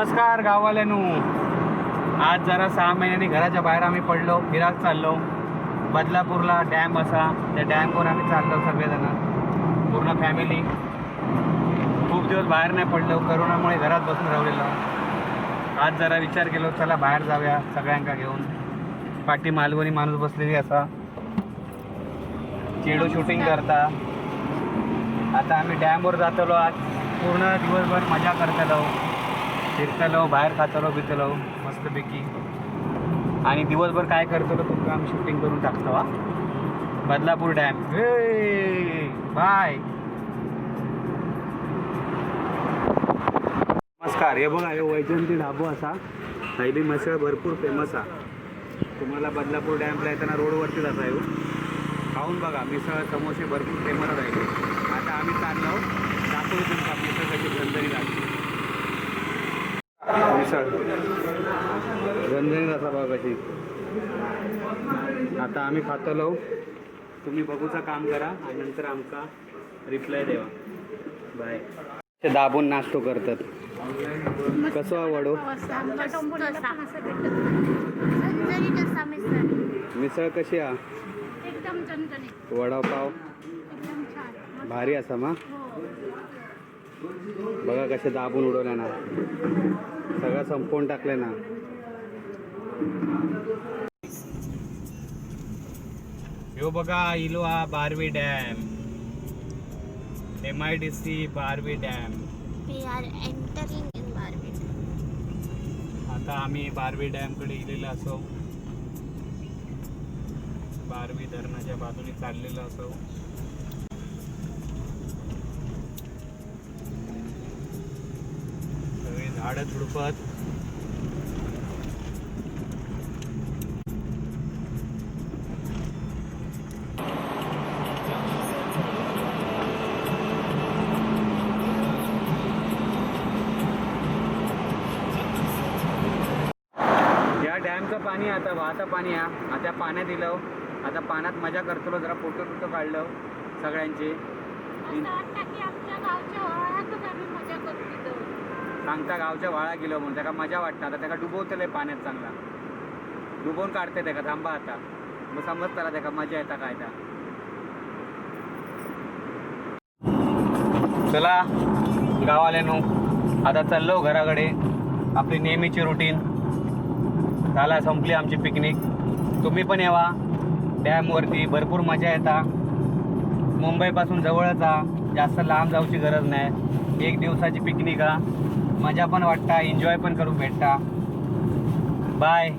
नमस्कार गाववाल्यांनो. आज जरा 6 महिन्यांनी घराच्या बाहेर आम्ही पडलो, फिराक चाललो. बदलापूरला डॅम असा, त्या डॅमवर आम्ही चाललो सगळेजण, पूर्ण फॅमिली. खूप दिवस बाहेर नाही पडलो, करोनामुळे घरात बसून राहिलेलो. आज जरा विचार केलो, चला बाहेर जाऊया सगळ्यांका घेऊन. पाठी मालवणी माणूस बसलेली असा, चेडू शूटिंग करता. आता आम्ही डॅमवर जातलो. आज पूर्ण दिवसभर मजा करतलो, फिरतलो, बाहेर खातलो बितलो मस्तपैकी. आणि दिवसभर काय करतलो तुमका आम्ही शूटिंग करून टाकतो. हा बदलापूर डॅम. बाय. नमस्कार. हे बघा, हे वैजयंती ढाबो असा. थंय मिसळ भरपूर फेमस हा. तुम्हाला बदलापूर डॅमला येताना रोडवरतीच असा येऊ. खाऊन बघा, मिसळ समोसे भरपूर फेमस आहे. आता आम्ही चाललो, दाखवतो तुमका मिसळ कशी झणझणीत आहे. मिसळ झणझणीत असा बघा कशी. आता आम्ही खातलो, तुम्ही बघूचा काम करा आणि नंतर आमका रिप्लाय देवा. बाय. ते दाबून नाश्तो करतात. कसं आवडो? झणझणीत असा मिसळ. मिसळ कशी हा? एकदम झणझणीत. वडापाव? एकदम छान. भारी असा मा. हो. बघा कसे दाबून उडवले ना, सगळं संपवून टाकले ना. ह्यो बघा, इलो हा Barvi dam, MIDC Barvi dam. We are entering in Barvi. आता आम्ही बारवी डॅम कडे इलेलो असो, बारवी धरणाच्या बाजूने चाललेलो असो. सगळी झाडं झुडपत. या डॅमचं पाणी आता वाहतं पाणी हा. आता पाण्यात दिलं, आता पाण्यात मजा करतलो. जरा फोटो बिटो काढलं सगळ्यांचे. असं वाटतं की आमच्या गावच्या व्हाळातच आम्ही मजा करू तिथं. सांगता गावच्या व्हाळा गेलो म्हणून त्याका मजा वाटतं. आता त्याका डुबवतलंय पाण्यात, चांगला डुबवून काढते त्याका. थांबा आता, मग समजताला त्याका मजा येता काय त्या. चला गावाल्यानो, आता चाललो घराकडे. आपली नेहमीची रुटीन झाला, संपली आमची पिकनिक. तुम्ही पण येवा डॅमवरती, भरपूर मजा येता. मुंबईपासून जवळच हा, जास्त लांब जाऊची गरज नाही. एक दिवसाची पिकनिक हा, मजा पण वाटता, एन्जॉय पण करू भेटता. बाय.